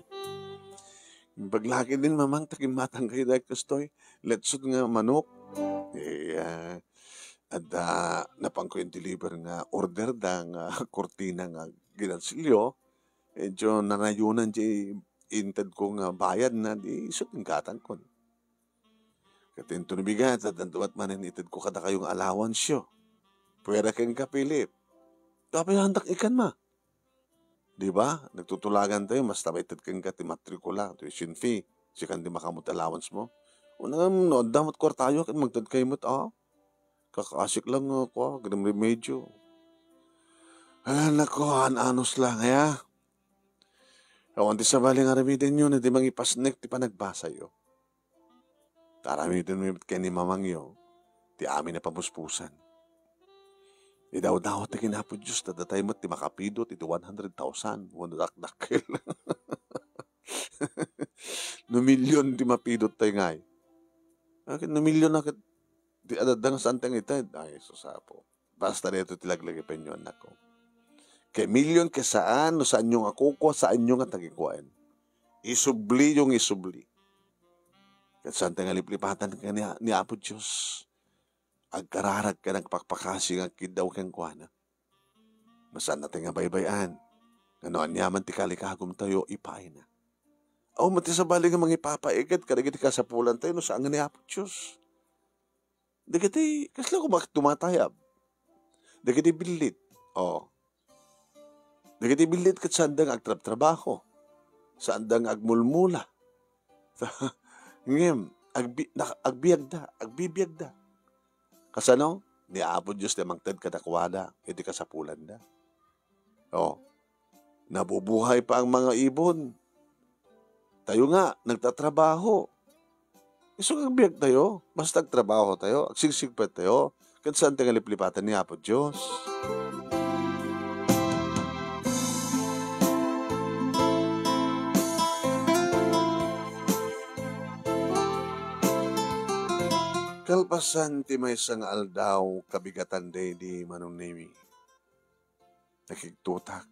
Imbag la ketdin, Mamang, ta kimmatangkayo daytoy. Lechon nga manok. Eh, ah, adda napanko in-deliver nga order da nga kurtina nga ginansilyo. Medyo nanayonan diay intedko nga bayadna, di isu ti inggatangkon. Ket inton bigat, adda met manen itedko kadakayo nga allowance-yo. Puera kenka, Philip. Tapay handak ikan ma. Di ba? Nagtutulagantayo, basta maited kenka ti matrikula, tuition fee. Sikan ti makaammo ti allowance-mo. Una nga, no adda met kuartayo, ket magtedkayo met, a? Kakasik lang nga, kua, gidem remedyo. Ah, nako, an-anos lang, ya. Awan ti sabali nga aramidenyo, no di mangipasnek ti panagbasayo. Ta aramidenmi met ken ni Mamangyo ti amin a pamuspusan. Idawdawat ti ken Apo Dios, ta datay met ti makapidot iti one hundred thousand wenno dakdakkel. No million ti mapidot tay ngay. Akin no million a ket ti adda nga saan ti nga ited. Ay, sus, Apo. Basta daytoy ti laglagipenyo, annakko. Ket million ket saan, no saanyo nga kukua, saanyo nga tagikuaen. Isubliyo nga isubli. Ket saan ti nga liplipatan ken ni, ni Apo Dios. Agkararag ken agpakpakasi nga agkiddaw kenkuana. Masannatayo nga baybay-an nga no aniaman ti kalikagumtayo, ipaayna. Awan met ti sabali nga mangipapaiket kadagiti kasapulantayo no saan nga ni Apo Dios. Dagiti, kasla koma ti tumatayab? Dagiti billit. O. Dagiti billit ket saanda nga agtrabtrabaho. Saanda nga agmulmula. Ngem, agbi-, nak-, agbiagda, agbibiagda. Kasano? Ni Apo Dios ti mangted kadakuada iti kasapulanda. O. Nabubuhay pa ang mga ibon. Tayo nga, nagtatrabaho. Isu nga agbiagtayo, basta agtrabahotayo, agsigsigpettayo, ket saantayo nga liplipatan ni Apo Dios. Kalpasan ti maysa nga aldaw, kabigatan daydi Manong Nemi. Nakigtutak.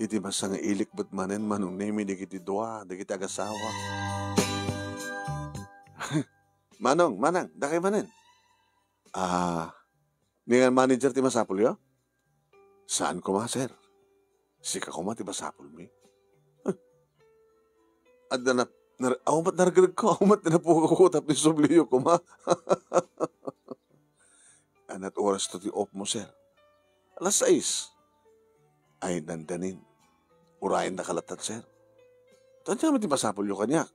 Iti maysa nga ilik met manen, Manong Nemi, dagiti dua, dagiti agasawa. Manong, Manang, dakay manen. Ah, ni nga manager ti masapulyo? Saan koma, sir. Sika koma ti masapulmi. Huh. Adda na, nar-, awan met naragregko, awan met napukaw ko tapno isubliyo koma. Anat oras to ti off mo, sir? Alas sais. Ay, dandanin. Urayen na kalatan, sir. Ania met ti masapulyo kaniak?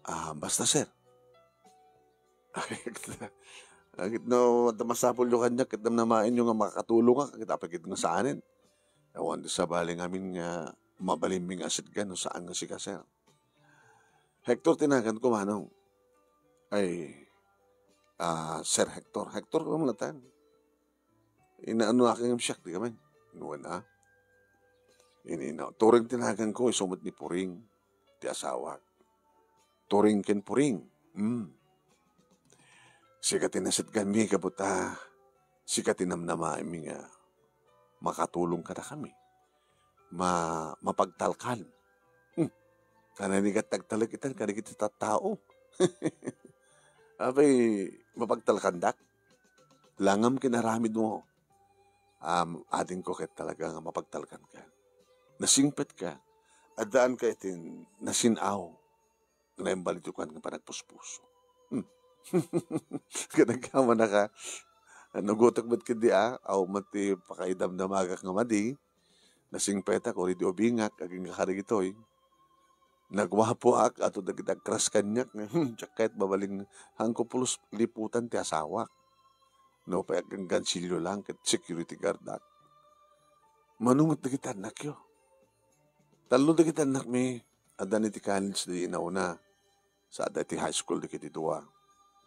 Ah, basta, sir. Ay, agit no, adda masapulyo kaniak, ket namnamaenyo nga makakatulongak, ket apay ket nga saanen. Awan ti sabali ngamin nga mabalinmi nga asetgan no saan nga sika, sir. Hector ti naganko, manong. Ay, ah, Sir Hector. Hector ko man latta. Inaano akin ngem siak, di ka man. Nuan a. Inina. Turing ti naganko, isu met ni Puring, ti asawak. Turing ken Puring. Hmm. Sika ti nasetganmi, kabut a, sika ti namnamaenmi nga makatulong kadakami. Ma-, mapagtalkan. Hmm. Kananigat tagtalek itan kadagiti tattao. Apay, mapagtalkandak? Langam ken aramidmo. Am, adingko ket talaga nga mapagtalkanka. Nasingpetka. Addaanka iti nasin-aw nga imbalityokan nga panagpuspuso. Hmm. Kadagkamanaka, nagutok met ketdi a, awan met ti pakaidamdamagak nga madi, nasingpetak, o di ubingak, agingga kadagitoy. Naguapoak, ato dagiti agkras kaniak, hmm, diak kayat mabalin, haanko pulos liputan ti asawak. Nupay aggangansilio lang, ket security guard ak. Mano met dagiti annakyo? Tallo dagiti annakmi, adda iti college di inauna. Sa adda iti high school dagiti dua.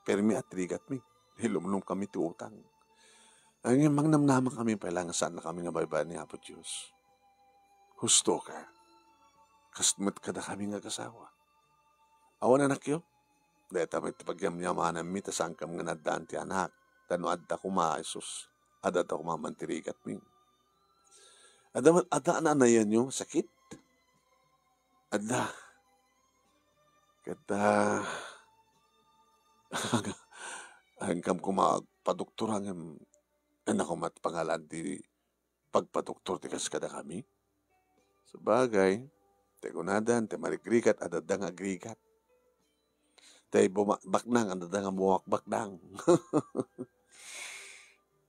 Permi a trigatmi. Nilumlom kami ti utang. Ngem mangnamnama kami pay la nga saan a kami nga baybay ni Apo Dios. Husto ka. Kas met kada kami nga agasawa. Awan anakyo? Dayta met ti pagyamyamananmi ta saankam nga naaddaan ti anak. Ta no adda koma, Jesus, adda koma man ti rigatmi. Adda, adda naanayanyo sakit? Adda. Ket, ah, saankam koma agpadoktor ngem, ania koma ti pangalaan ti pagpadoktor ti kas kadakami? Sabagay, ti kunadan, ti marigrigat, adda nga agrigat. Ti buma-, baknang, adda nga bumakbaknang.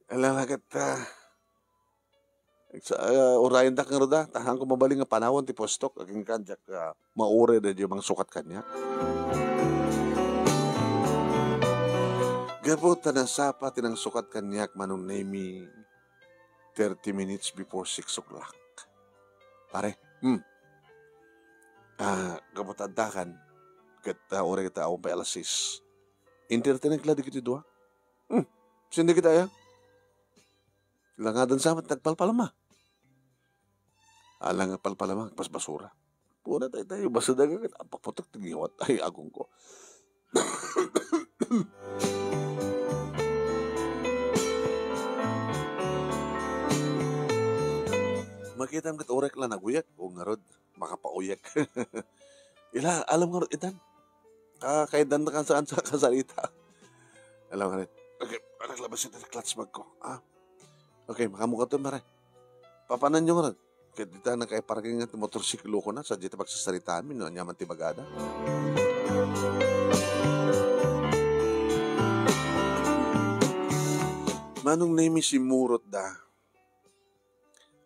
Ala, ket, ah, Sa, ah, urayendak ngarud a, ta haanko mabalin nga panawen ti puestok, agingga diak, ah, mauray daydiay mangsukat kaniak. Gapu ta nasapa ti nangsukat kaniak, Manong Nemy, thirty minutes before six o'clock. Pare, hmm. Ah, gapu ta addakan, ket, ah, uray ta awan pay alas sais. Entertainek la dagiti dua. Hmm. Sino dagiti aya? Langadan sa met, nagpalpalama. Alang nga palpalama, agpasbasura. Pura tayo tayo, basta daga ket apakputok ti ngiwat. Ay, agongko. Makitam ket urek la naguyek, o ngarud, makapauyek. Ila, alam ngarud itan. Ah, kay dan kan saan sa kasarita. Alam ngarud. Okay, anak labas ito na clutch bag ko. Ah. Okay, makamukaton, pare. Papananyo ngarud. Ket dita nakaiparking nga ti motorsiklo ko na, sa dita pagsasaritaami, no, ania man ti bagada. Manong Nemy, simmurot da.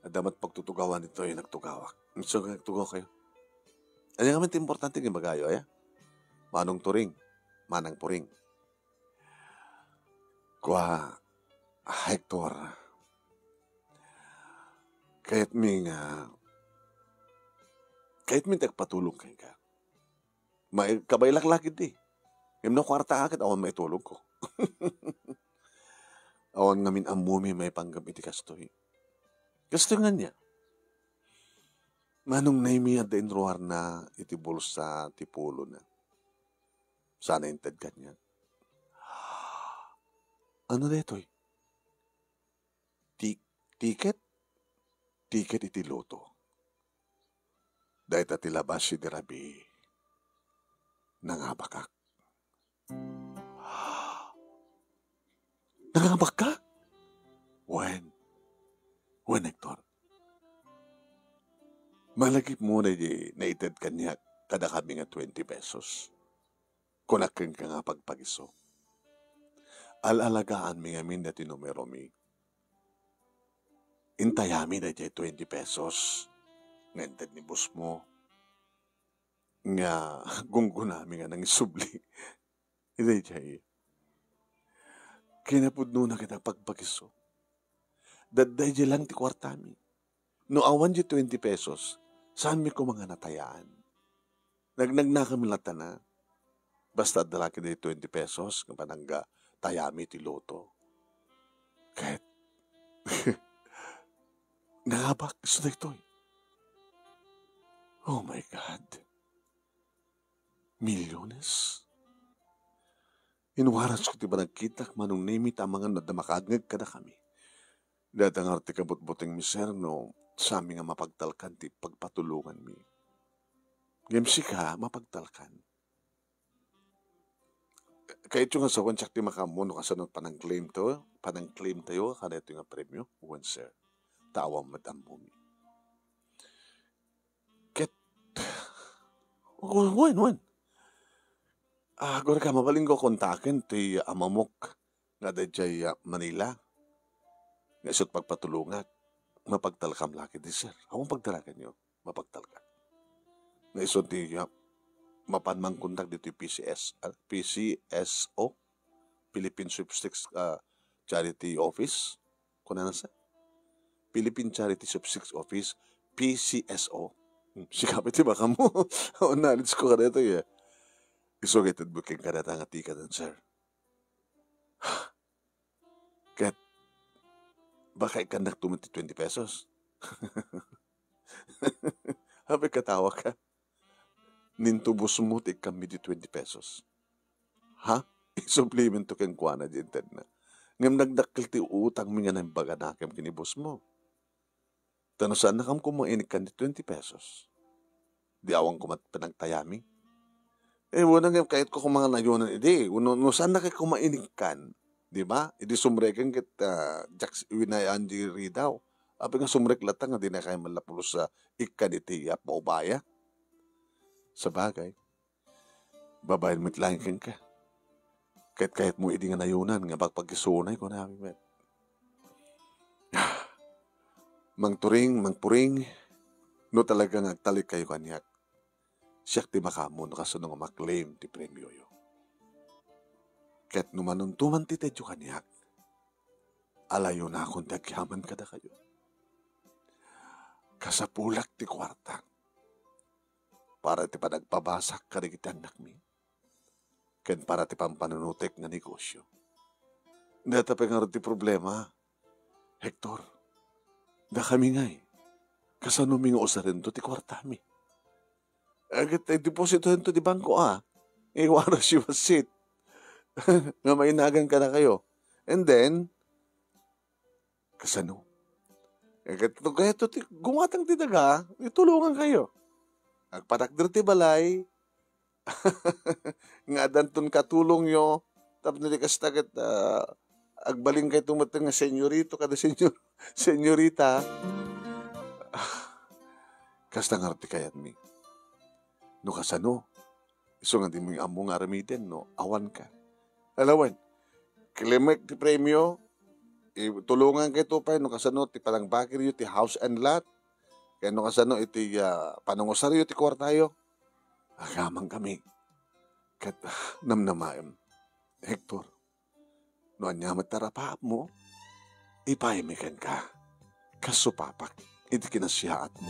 Adda met pagtutugawan ditoy, nagtugawak. Isu nga nagtugaw kayo. Ania ngamin ti importante nga ibagayo, aya? Manong Turing, Manang Puring. Kua, Hector, kayatmi nga, kayatmi ti agpatulong kenka. Mai-, kabaylak la ketdi. Ngem no kuarta ket awan maitulongko. Awan ngamin ammomi maipanggep iti kastoy. Kastoy nga ania? Manong Nemy, adda inruarna iti bulsa ti pulona. Sana inted kaniak. Ano daytoy? Ti-, tiket? Tiket iti lotto. Dayta ti labas idi rabii. Nangabakak. Nangabakka? Wen. Wen, Hector. Malagipmo daydi naited kaniak. kadakami nga twenty pesos. Kunak kenka nga pagpagiso. Al-alagaanmi ngamin daytoy numeromi. Intayami daydiay twenty pesos nga inted ni boss mo nga gunggonami nga nangisubli. Daydiay. Kinapudnona ket agpagpagiso. Daydiay lang ti kuartami. No awan diay twenty pesos, saanmi koma nga natayaan. Nagnagnakami latta na. Basta adda la ketdi twenty pesos nga panangga tayami ti loto. Ket, nangabak, isu daytoy. Oh my God. Milyones? Inwarasko ti panagkitak, Manong Nemi, ta amangan no adda makaagngeg kadakami. Dayta ngarud ti kabutbutengmi, sir, no saanmi nga mapagtalkan ti pagpatulonganmi. Ngem sika, mapagtalkan. Kayatyo nga sawen, siak ti makaammo no kasano panang-claim to, panang-claim tayo, kadaytoy nga premyo? Wen, sir. Ta awan met ammomi. Ket, wen, wen. Ah, agurayka, mabalinko kontaken ti amamok nga adda idiay, ah, Manila. Nga isut' pagpatulongak, mapagtalkam la ketdi, sir. Awan pagdaraganyo, mapagtalkak. Nga isut' ti, ah, mapan mangkontak ditoy P C S, ah, P C S O, Philippine Sweepstakes, ah, Charity Office. Kunana, sir? Philippine Charity Sweepstakes Office, P C S O. Hmm, sika pay ti makaammo. Awan knowledge ko kadaytoy, eh. Isu nga itedmo kenka dayta nga tikeden, sir. Ket, baka ikkannakto met ti twenty pesos. Apay, katawaka? Nintubosmo ti ikkanmi ti twenty pesos. Ha? Isublimento kenkuana diay intedna. Ngem nagdakkel ti utangmi nga naimbaganakem ken ni boss mo. Ta no saannakam koma inikkan ti twenty pesos, di awan koma ti panagtayami. Eh, wen, ngem kayatko koma nga nayonan idi. No, no saannaka koma inikkan, di ba? Idi sumreken ket, ah, diak winayaan diay ridaw. Apay nga sumrek latta nga dinakay man la pulos a ikkan iti, ah, paubaya. Sabagay, babaen met laeng kenka. Ket kayatmo idi nga nayonan nga pagpagisoanay, kunami met. Mangturing, mangpuring, no talaga nga agtalekkayo kaniak, siak ti makaammo no kasano nga ma-claim ti premioyo. Ket no manunto man ti tedyo kaniak, alayonakon ti agyaman kadakayo. Kasapulak ti kuartak para ti panagpabasak kadagiti annakmi, ken para ti pampanunotek nga negosyo. Dayta pay ngarud ti problema, Hector. Dakami ngay, kasanomi nga usarento ti kuartami? Agat, eh, depositoento ti bangko, ah. Iwarasyo a seat nga mainagan kadakayo. And then, kasano? Eh, ket no kayatyo ti gumatang ti daga, itulongankayo. Agpatakder ti balay, nga addanton katulongyo, tapno di kasta ket, ah, agbalinkayto met nga senyorito kada senyor-, senyorita. Kasta ngarud ti kayatmi. No kasano, isu nga dimo ammo nga aramiden no awanka. Alawen, claimek ti premio, itulongankayto pay no kasano ti panangbakiryo ti house and lot, ken no kasano iti, ah, panangusaryo ti kuartayo. Agyaman kami. Ket, ah, namnamaem, Hector, no ania met ti arapaapmo, ipaymi kenka. Kas supapak iti kinasiaatmo.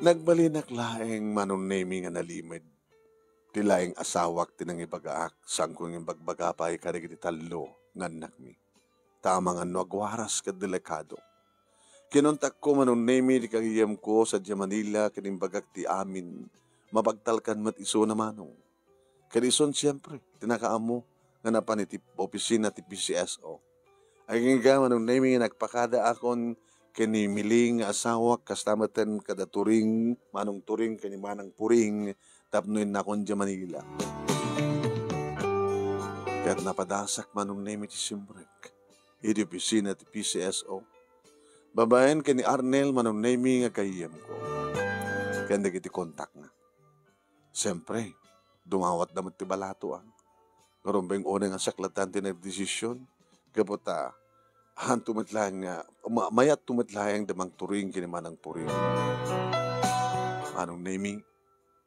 Nagbalinak laeng, Manong Nemi, nga nalimed. Ti laeng asawak ti nangibagaak, saanko nga imbagbaga pay kadagiti tallo nga annakmi. Ta amangan no agwaras ket delikado. Kinuntakko, Manong Nemi, ti gayyemko sadiay Manila ken imbagak ti amin. Mapagtalkan met isuna, Manong. Ken isun, siempre, ti nakaammo nga napan iti opisina ti P C S O. Agingga, Manong Nemi, nga nagpakadaakon ken ni Miling nga asawak, kasta metten kada Turing, Manong Turing, ken ni Manang Puring, tapno innakon idiay Manila. Ket napadasak, Manong Nemi, ti simrek idi opisina ti P C S O. Babaen ken ni Arnel, Manong Nemy nga gayyemko, ken dagiti kontakna. Siempre, dumawatda met ti balato, a. Ngarud, unay nga saklatan ti nagdesisyon, gapu ta, hanto met laeng nga, ma-, mayatto met laeng da mangturing ken ni Manang Puring. Manong Nemy,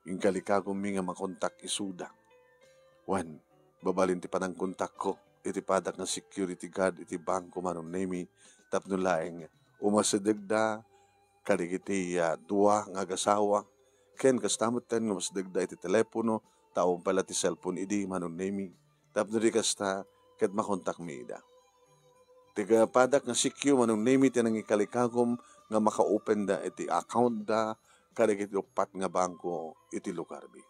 inkalikagummi nga makontak isuda. Wen, mabalin ti panangkontakko iti padak nga security guard iti bangko, Manong Nemy, tapno laeng umasidegda kadagiti, ah, dua nga agasawa, ken kasta metten nga umasidegda iti telepono, ta awan pay la ti cellphone idi, Manong Nemy, tapno di kasta, ket makontakmi ida. Ti kapadak nga sikyo, Manong Nemy, ti nangikalikagum nga makaopenda iti accountda kadagiti uppat nga bangko iti lugarmi,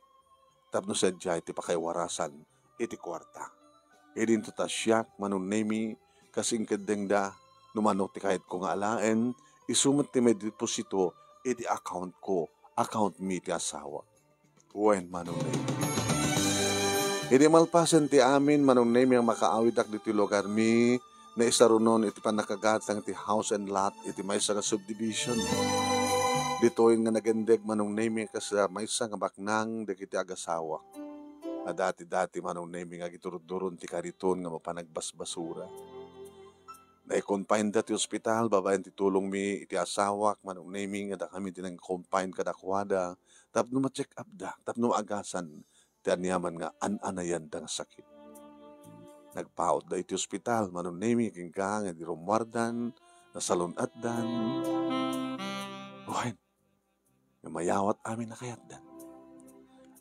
tapno sadiay ti pakaiwarasan iti kuarta. Idinto ta siak, Manong Nemy, kas inkeddengda, no mano ti kayatko nga alaen, isu met ti maideposito iti accountko, accountmi ti asawa. Wen, Manong Nemy. Idi malpasen ti amin, Manong Nemy, a makaawidak ditoy lugarmi, naisarunon iti pannakagatang ti house and lot iti maysa nga subdivision. Ditoy nga nagindeg, Manong Nemy, kas, ah, maysa nga baknang dagiti agasawak. A dati-dati, Manong Nemy, nga agidurduron ti kariton nga mapan agbasbasura. Naikonpainda ti ospital babaen ti tulongmi iti asawak, Manong Nemy, nga dakami ti nang-confine kadakuada tapno ma-check upda, tapno maagasan ti aniaman nga an-anayanda nga sakit. Nagpautda iti ospital, Manong Nemy, agingga nga idi rummuardan, nasalun-atdan. Wen, nga mayawat amin a kayatda.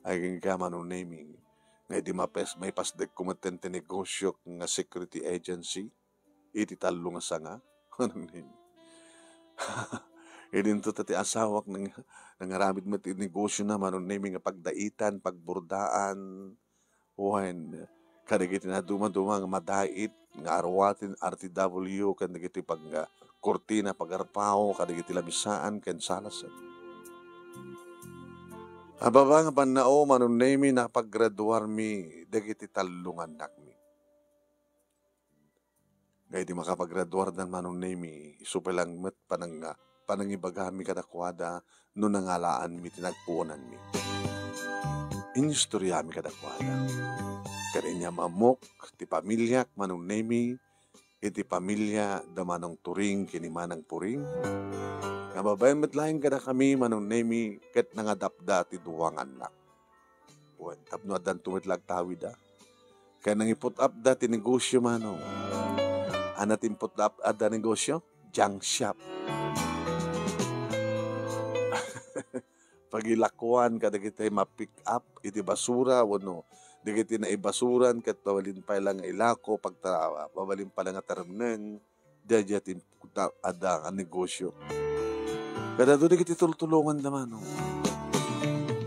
Agingga, Manong Nemy, nga idi mapes-, maipasdekko metten ti negosiok nga security agency, iti tallo nga sanga. Manong Nemy. Idinto ta ti asawak nang-, nangaramid met iti negosiona, Manong Nemy, nga pagdaitan, pagburdaan, wen, kadagiti nadumaduma nga madait nga aruaten R T W, ken dagiti pag-, nga kurtina, pagarpao, kadagiti lamisaan, ken salasen. A baba nga pannao, Manong Nemy, napaggraduarmi dagiti tallo nga annakmi. Nga idi makapagraduardan, Manong Nemy, isu pay lang met panang-, panangibagami kadakuada no nangalaanmi ti nagpuonanmi. Inistoriami kadakuada. Ken inyam-ammok ti pamiliak, Manong Nemy, iti pamilia da Manong Turing ken ni Manang Puring. Nga babaen met laeng kadakami, Manong Nemy, ket nangadapda ti dua nga annak. Wen, tapno addanto met la agtawida. Ken nangiput-apda ti negosio, Manong. Ania ti imput-apda negosio? Junk shop. Pagilakuan kadagiti ma-pick up iti basura wenno dagiti naibasuran ket mabalin pay la nga ilako, pagta-, mabalin pay la nga taremneng. Daydiay ti adda a negosio. Kadagitoy dagiti tultulonganda, Manong.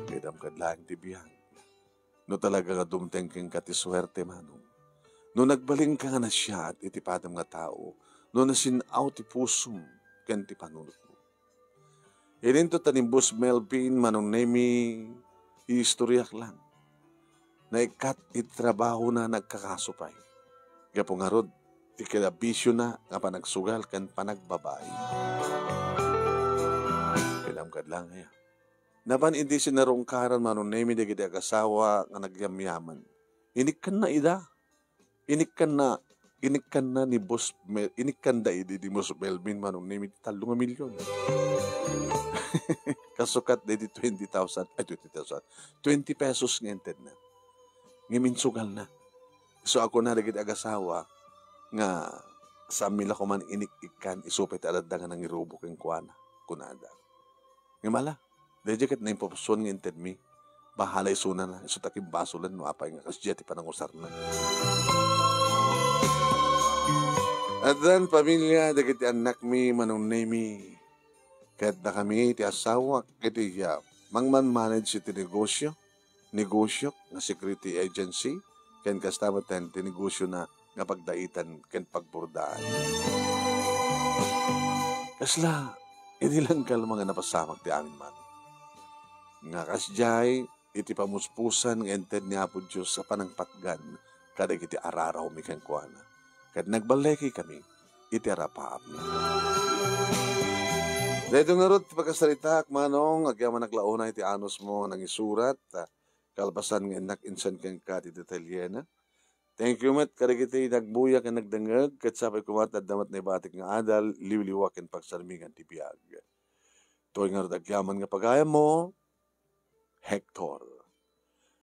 Kidam kad laeng ti biag. No talaga nga dumteng kenka ti suerte, Manong. No nagbalinka nga nasiaat iti padam nga tao, no nasin-aw ti pusom ken ti panunotmo. Idinto ta ni Boss Melvin, Manong Nemy, iistoriak lang. Naikkat iti trabahona, nagkakaso pay. Gapu ngarud, ti kinabisiona nga panagsugal ken panagbabai. Kinamkad lang aya. Napan idi sinarungkaran, Manong Nemy, dagiti agasawa nga nagyamyaman. Inikkanna ida. Inikkanna, inikkanna ni Boss Mel-, inikkanda idi ni Boss Melvin, Manong Nemy, ti tallo nga milyon. Kasukat daydi twenty thousand, ay, twenty thousand, twenty pesos nga intedna. Ngem insugalna. So, kuna dagiti agasawa nga saanmi la koman inik-ikkan, isu pay ti adda nga nangirubo kenkuana, kunada. Ngem ala, daydiay ket naimpoposon nga intedmi. Bahala isuna na, isu ta kimbasolen no apay nga kasdiay ti panangusarna. Addan pamilia dagiti annakmi, Manong Nemy. Ket dakami ti asawak iti, ah, mangmanmanage iti negosio, negosiok nga security agency, ken kasta met ti negosiona nga pagdaitan ken pagburdaan. Kasla, idi lang kalma nga napasamak ti amin man. Nga kasdiay, iti pamuspusan nga inted ni Apo Dios a panangpatgan kadagiti ararawmi kenkuana. Ket nagballekikami, iti arapaapmi. Daytoy ngarud ti pakasaritaak, Manong, agyamanak la unay iti anusmo nga nangisurat, kalpasan nga innak insan kenka ti detalyena. Thank you met kadagiti nagbuya ken nagdengngeg, ket sapay koma ta adda met naibatik nga adal, liwliwa ken pagsarmingan ti biag. Toy ngarud agyaman nga pagayammo, Hector.